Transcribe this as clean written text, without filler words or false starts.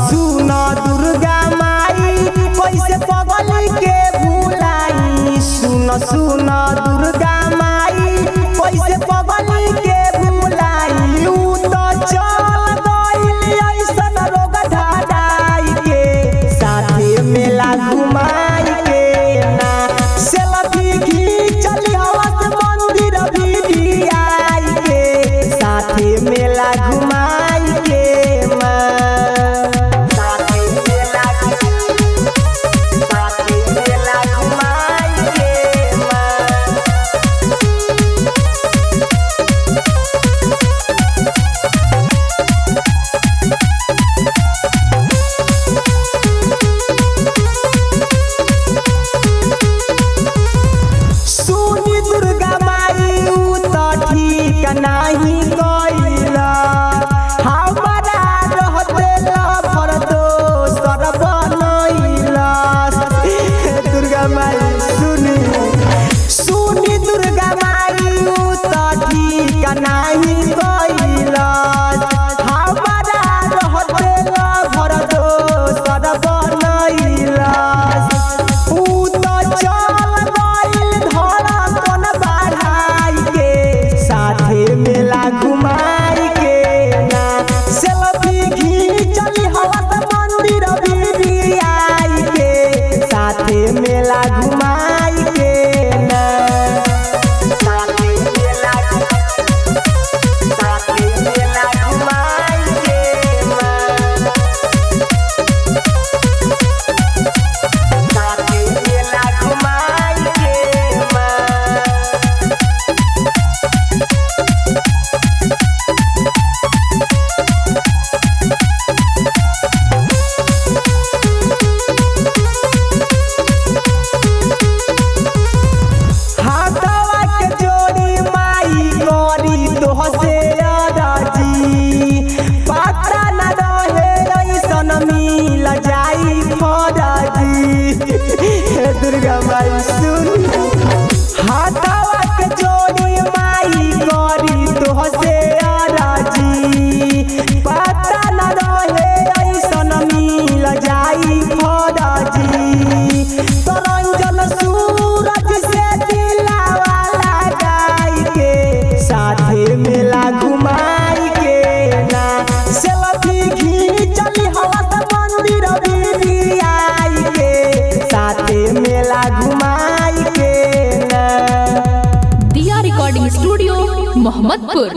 सुन दुर्गा माई कैसे पगली के भुलाई। सुन सुन दुर्गा माई कैसे पगली के भुलाई। ऊ तो चल गइल ऐसन रोग धराई के साथे मेला घुमाई के ना। सेल्फी खींचली हवस मंदिर भी आई के साथे मेला घुमाई के माँ। साथे मेला साथे मेला घुमाई के माँ। सुनी दुर्गा माई ऊ त ठीक नाही कइला। हमरा रहते लफर दोसर बनैला। दुर्गा माई सुनी सुनी दुर्गा माई ऊ त ठीक नाही कइला। हमरा रहते लफर दोसर बनैला। ऊ त चल गइल धड़कन बढ़ाई के साथे मेला घुमाई के ना। सेल्फी खींचली हवस मंदिर भी आई के साथे मेला घुमाई के ना। साथे मेला साथे मेला घुमाई के माँ। साथे मेला घुमाई के माँ। हाथवा के जोड़ी माई करी तोहसे अरजी। पता न रहे ऐसन मिल जाई फरजी। हे दुर्गा माई सुन हाथवा के जोड़ी माई करी तोहसे अरजी। पता न रहे ऐसन मिल जाई फरजी। तरंजन सूरज से दिलावा लगाई के साथे मेला घुमाई के ना। सेल्फी खींचली हवस मंदिर भी आई के साथे मेला घुमाई के ना। दिया रिकॉर्डिंग स्टूडियो मोहम्मदपुर।